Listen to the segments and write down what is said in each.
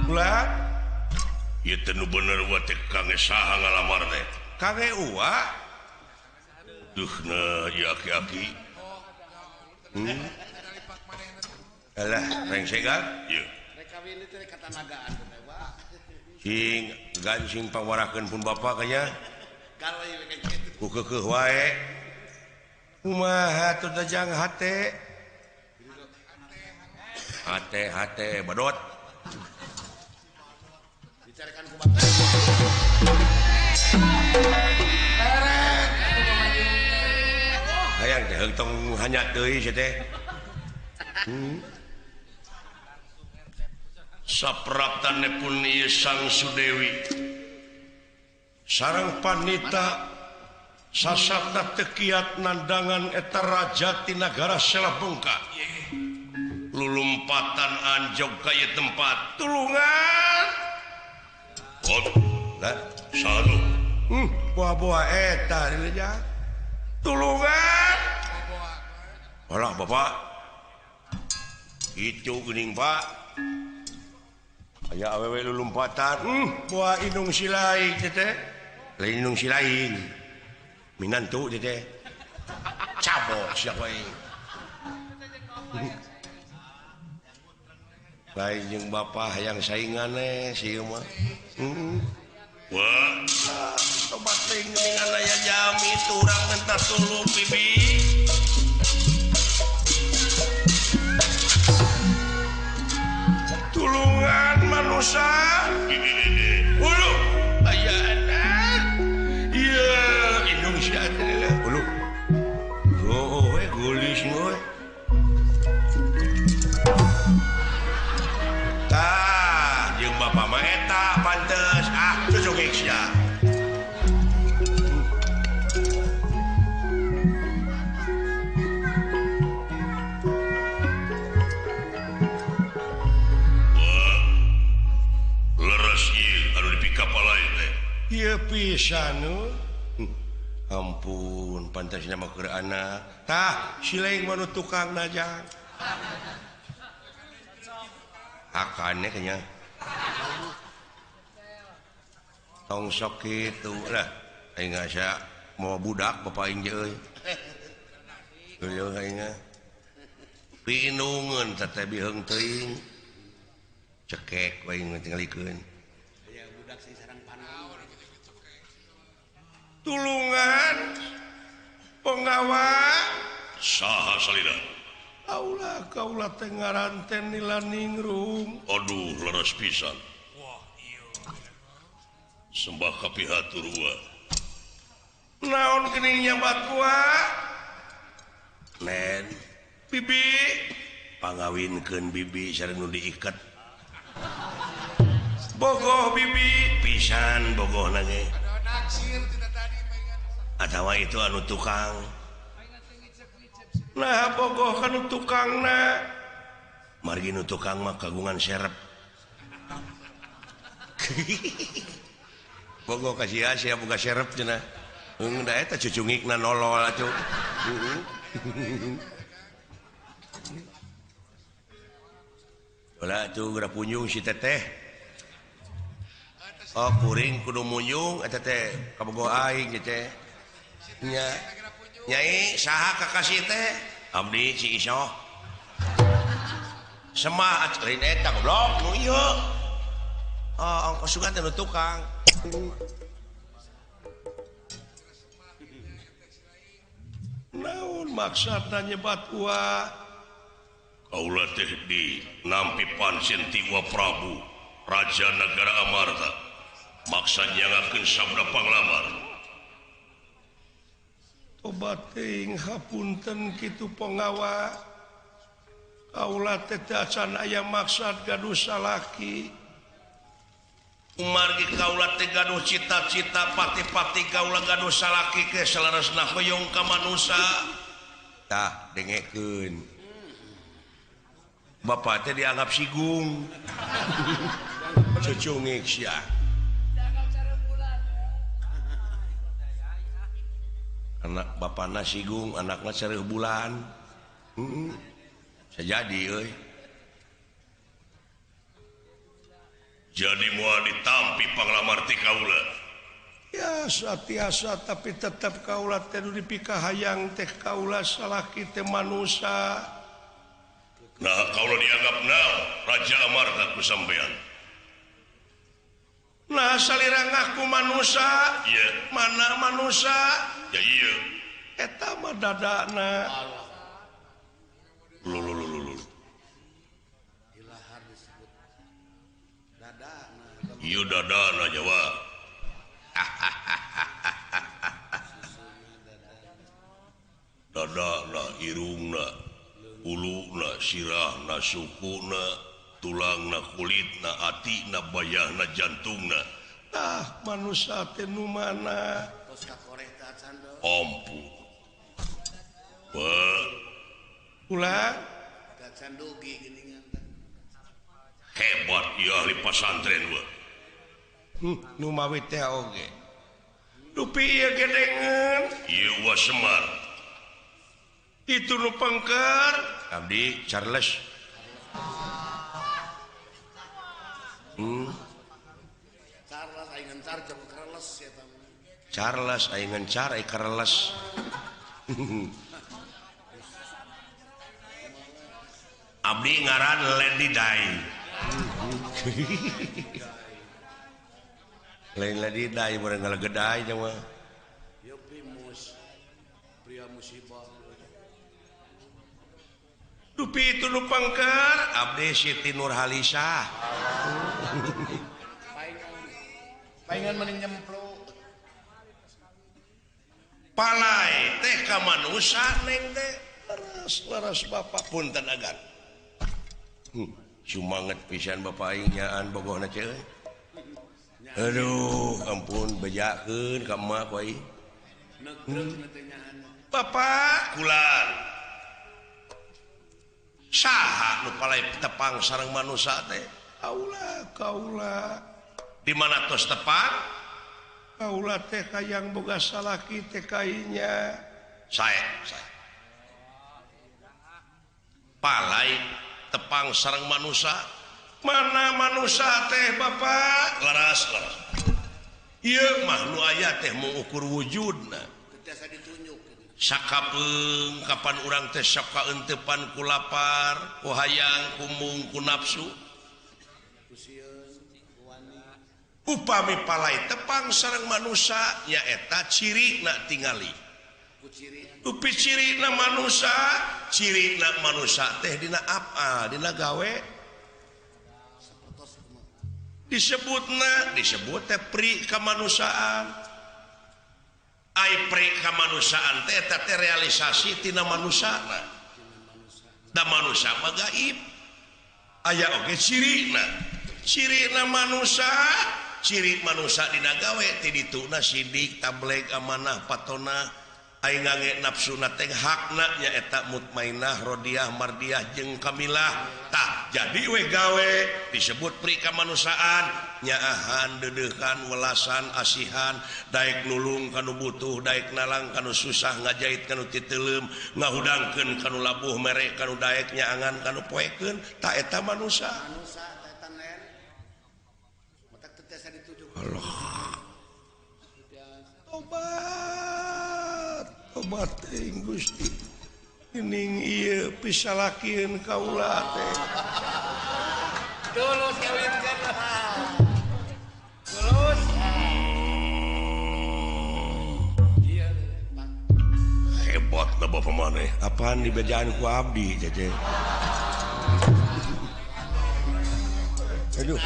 Ulah ieu teh nu bener wa teh kangge saha ngalamar teh? Kangge uwa. Duh na ieu aki-aki. Alah, rengsegan ieu. Sing gancing pangwarakeun pun bapa kanya. Ku keukeuh wae. Kumaha teu dajang hate? Hate hate badot. Dicarikan ku bapak. Hayang teh tong hanya deui sia teh. Sapraptane pun ieu Sang Sudewi sareng panita sasatna tekiat nandangan eta raja ti nagara Selabengka. Lulumpatan anjog ka ieu tempat tulungan. Lah sanu. Buah-buah eta dileja. Tulungan. Alah bapak. Itu geuning Pak. Aya awewe lulumpatan. Buah indung si lain teh teh. Lain indung si lain. Minantu teh teh. Cabok sia wae. Lain jeung bapa hayang saingan si ieu mah. Wah, tobat teuing geuningan aya jami turang minta tulung bibi. Tulungan manusia. Ulu aya anak. Ieu indung sia teh ulu. Oh, we geulis we. Tah, jeung bapa mah eta pantes. Ah, cucungik sia. Leres ieu anu dipikapalai teh. Ieu pisan. Ampun, pantasna mah keur anak. Tah, si lain mah nu tukang najang. Akannya kayaknya tong sok kitu lah aing asa mau budak bapak aing euy geuleuh aing pinungeun teh biheung teuing cekek we aing tingalikeun aya budak sing sarang panon tulungan penggawa saha salira. Aula kaula teh ngaran teh Nilaningrum. Aduh leres pisan. Wah ieu. Sembah kapihatur wa. Naon geuning nyabat wa? Nen, bibi pangawinkeun bibi sareng nu diiket. Bogoh bibi pisan bogohna ge. Atawa itu anu tukang. Nah bogoh kan tukangna margi nu tukang mah kagungan serep. Bogoh ka sia sia boga serep cenah. Heung da eta cucungikna nolol atuh. Ulah atuh geura punjung si teteh. Oh kuring kudu munjung eta teh kabogoh aing teh. Nya Nyai saha kakasih teh? Abdi si Isoh. Semah lain eta goblok nu ieu. Oh, ongkos sugan teh nu tukang. Naon maksudna nyebat wa? Kaula teh di nampi pansen ti Wa Prabu, Raja Nagara Amarta. Maksa nyangakeun sabda panglamar. Tobat teuing hapunten kitu panggawa. Kaula teh acan aya maksad gaduh salaki. Margi kaula teh gaduh cita-cita pati-pati kaula gaduh salaki ke saleresna hoyong ka manusa. Tah dengekeun. Bapak teh dianggap sigung. Cucungik sia. Anak bapana sigung, anakna sareuh bulan. Heeh. Sajadi euy. Jadi moal ditampi panglamar ti kaula. Ya satiasa tapi tetap kaula teh nu dipikahayang teh kaula salaki teh manusa. Nah kaula dianggap naon Raja Amarta ku sampean. Nah salira ngaku manusa, ieu mana manusa? Ya ieu. Eta mah dadana. Lulu lulu lulu. Ieu dadana Jawa. Dadana, irungna, uluna, sirahna, sukuna, tulangna, kulitna, atina, bayahna, jantungna. Tah manusa teh nu mana? Ampun. Wah. Ulah hebat ieu ahli pasantren we. Nu mawi teh oge. Dupi ieu gedengeun. Ieu wa Semar. Itu nu pengker. Abdi Charles. Charles aing ngencar jeung Charles eta. Charles aing ngencar ai Charles. Abdi ngaran Lady Dai. Lain Lady Dai bareng ngalegedai nya mah. Ieu primus. Pria musibah. Dupi itu nu pengker abdi Siti Nurhalisah. Paingan mending nyemplung. Palai teh ka manusa neng teh leres leres bapak punten agan. Sumanget pisan bapak aing nyaan bogohna ceuy. Aduh, ampun bejakeun ka emak ku aing. Bapak kulan. Saha nu palai tepang sareng manusa teh? Kaula, kaula. Di mana tos tepang? Kaula teh hayang boga salaki teh kainya. Sae, sae. Palai tepang sareng manusa. Mana manusa teh bapak? Leres, leres. Ieu mah nu aya teh mengukur wujudna. Teu ditunjuk. Sakapeung kapan urang teh sok kaentepan ku lapar, ku hayang, ku mung, ku nafsu. Upami palai tepang sareng manusa nyaeta cirina tingali. Upi cirina manusa, cirina manusa teh dina apa, dina gawe. Disebutna, disebut teh pri kamanusiaan. Ai pri kamanusiaan teh eta teh realisasi tina manusana. Da manusa mah gaib. Aya oge cirina. Cirina manusa, ciri manusa dina gawe ti dituna sidik, tableg, amanah, patona, ai ngange nafsuna teh hakna nyaeta mutmainah, rodiah, mardiah jeung kamilah. Tah jadi we gawe disebut pri kamanusiaan. Nyaahan, dedeukan, welasan, asihan, daek nulung kanu butuh, daek nalang kanu susah, ngajait kanu titeuleum, ngahudangkeun kanu labuh, mere kanu daek, nyaangan kanu poekeun, ta eta manusa. Allah. Tobat, tobat teuing Gusti. Ining ieu pisalakieun kaula teh. Tulus kawinkeun. Tulus. Iya, hebat lah bapak maneh. Apaan dibejaan ku abdi cece. Aduh.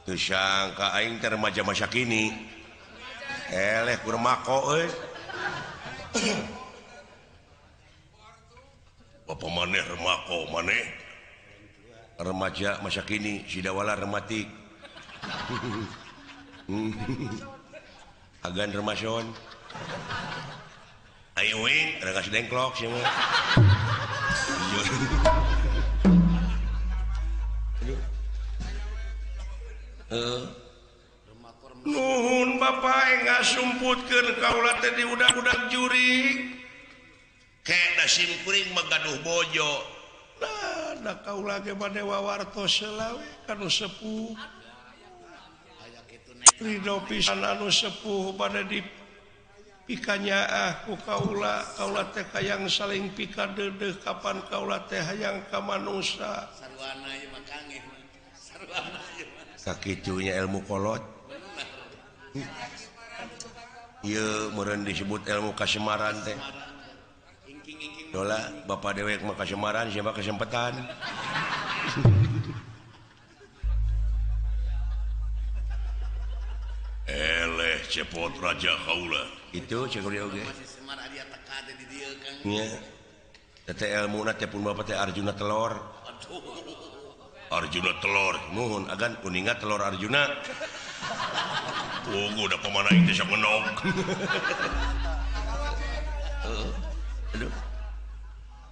Teu sangka aing teh remaja masa kini. Eleh ku remako euy. Bapak maneh remako maneh. Remaja masa kini sidawala rematik. Agan remason. Ayo wing rengas dengklok sih mah. Nuhun bapak ngasumputkeun kaula teh di udag-udag jurig. Kena sim kuring mah gaduh bojo. Nah, kaula ge bade wawartos heula we ka nu sepuh. Ridho pisan anu sepuh bade di pikanyaah ku kaula, kaula teh hayang saling pika deudeuh kapan kaula teh hayang ka manusa. Sarwana ieu mah kangge. Sarwana ieu mah. Sakitunya ilmu kolot. Ieu meureun disebut ilmu kasemaran teh. Dola bapak dewek mah kasemaran siapa kesempatan. Eleh cepot raja kaula. Itu cek dia oge. Nya. Teh ilmuna teh pun bapak teh Arjuna telor. Arjuna telor. Nuhun agan uninga telor Arjuna. Oh, udah pemana itu sok ngenog. Aduh.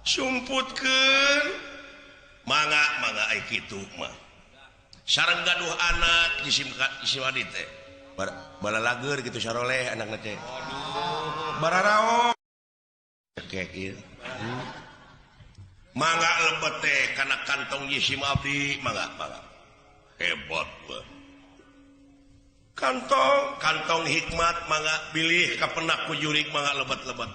Sumputkeun mangga mangga ai kitu mah. Sareng gaduh anak jisim adi teh. Balalager kitu saroleh anakna teh. Bararao. Cekek ieu. Mangga lebet teh kana kantong jisim abdi, mangga mangga. Hebat mah. Kantong kantong hikmat mangga bilih kapenak ku jurik mangga lebet-lebet.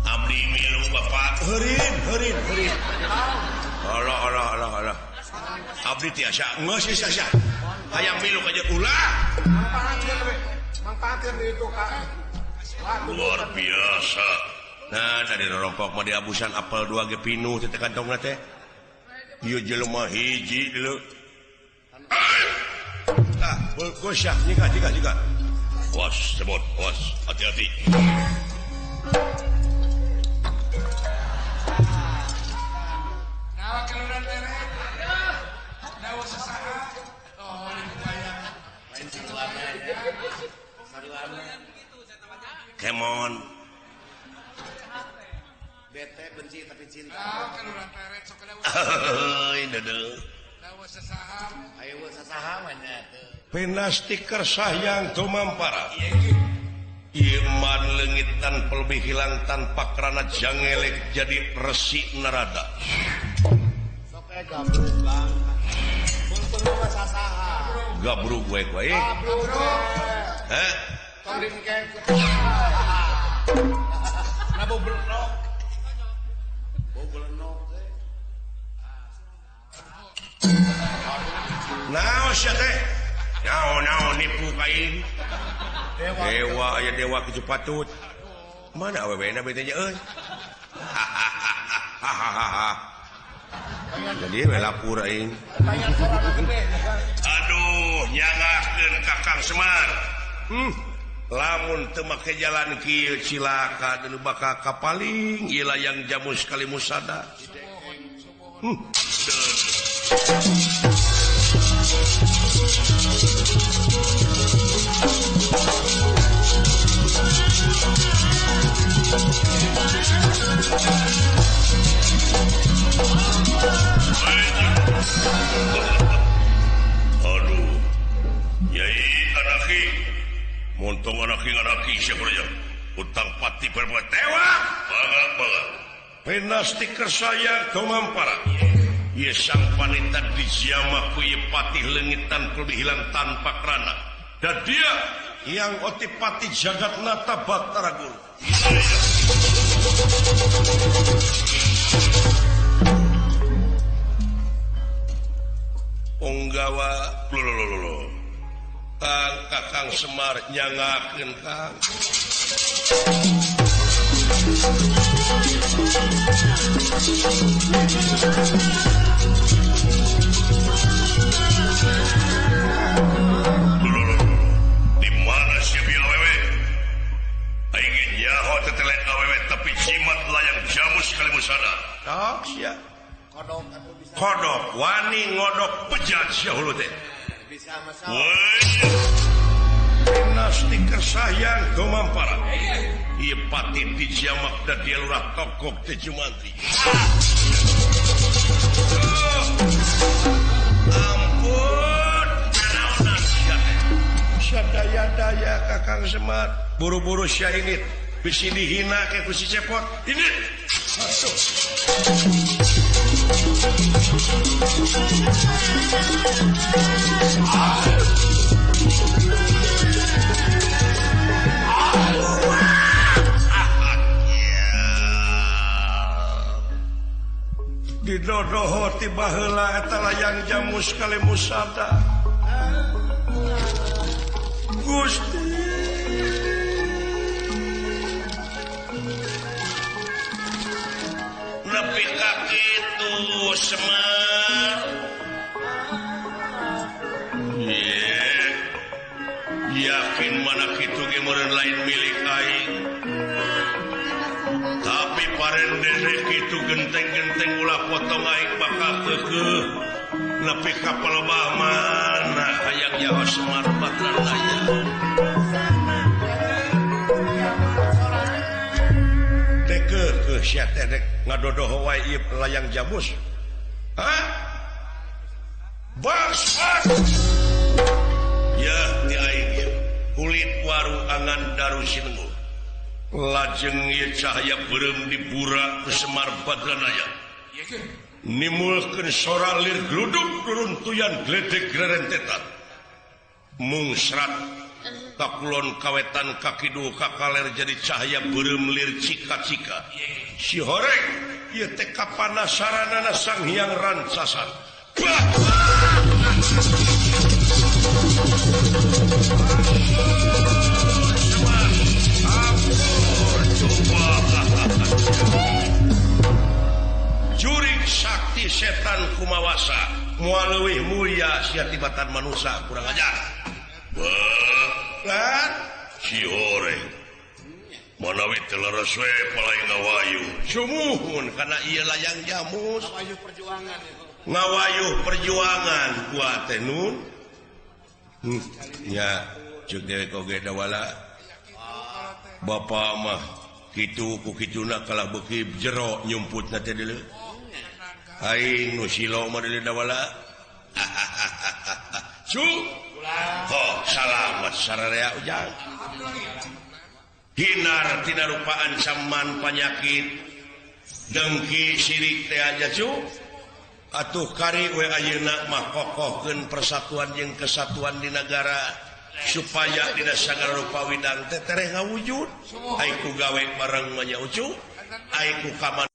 Abdi milu bapak heurin heurin heurin. Allah Allah Allah Allah. Abdi tiasa geus sia. Hayang milu ka ulah. Manfaatkeun itu Kak. Luar biasa. Nah, tadi rorompok mah diabusan apel 2 ge pinuh teh kantongna teh. Ieu jelema hiji deuleu. Ah, bolgosyah nyika nyika nyika. Awas, sebut, awas, hati-hati. Nawa keluran terek. Nawa sesaha. Oh, ini bayang. Lain sarwana. Sarwana. Kemon. Bete benci tapi cinta. Nawa keluran terek sok dawa. Heuy, deudeuh. Pena stiker sayang tumampara. Iman leungit tanpa lebih hilang tanpa kerana jangelek jadi resi narada. Gabrug we wae. Heh. Naon sia teh? Naon-naon nipu ka aing. Dewa aya dewa kitu patut. Mana awewena bete nya euy. Hahaha. Jadi we lapur aing. Aduh, nyangakeun Kakang Semar. Lamun teu make jalan kieu cilaka deuleu bakal kapaling ieu layang jamus kali musada. Aduh, Yai anaki, montong anaki anaki siapa aja, utang pati berbuat tewa, banget banget. Pena stiker saya tumampara. Ye sang panita di jamaku ye patih lengitan lebih hilang tanpa kerana. Dan dia yang otipati jagat nata batara guru. Punggawa lolololo. Kang Kakang Semar nyangakeun Kang. Di mana siap awewe? Aing nyaho tetelet awewe tapi jimat layang jamus kali musada. Tok sia. Kodok atuh bisa. Kodok wani ngodok bejat sia hulu teh. Bisa masa. Pena stiker sayang tumampara. Ieu pati di jamak da dia lurah tokok teh jumantri. Ampun, naonan sia teh. Sadaya-daya Kakang Semar, buru-buru sia init. Bisi dihina ke ku si Cepot. Ini masuk. Didodoho tiba heula eta layang jamus kali musada. Gusti nepi ka kitu Semar. Yakin mana kitu ge meureun lain milik aing. Tapi parendene kitu genteng-genteng ulah potong aing bakal keukeuh nepi ka palebah mana hayang nyaho Semar Badranaya. Dek keukeuh sia teh dek ngadodoho wae ieu layang jamus. Hah? Bangsat. Ya ti aing ieu kulit waru angan daru sinengguh. Lajeng ieu cahaya beureum dibura ku Semar Badranaya. Nimulkeun sora lir gluduk ruruntuyan gledek grerentetan. Mungsrat kakulon kawetan kakidul kakaler jadi cahaya beureum lir cika-cika. Si horeng ieu teh kapanasaranana Sang Hyang Rancasan. Bah! Jurik sakti setan kumawasa moal leuwih mulia sia tibatan manusa kurang ajar. Beuh, si horeng manawi teu leres we palai ngawayu. Sumuhun kana ieu layang jamus. Ngawayuh perjuangan ngawayuh perjuangan kuat teh nun. Ya ceuk dewek oge dawala. Bapak mah kitu ku kituna kalah beuki jero nyumputna teh deuleu. Aing nu silo mah deuleu dawala. Cu. Oh, salamat sararea ujang. Hinar tina rupa ancaman panyakit dengki sirik teh aja cu. Atuh kari we ayeuna mah kokohkeun persatuan jeung kesatuan di nagara supaya tidak sagala rupa widang teh tereh ngawujud. Ai ku gawe bareng mah nya ucu, ai ku kaman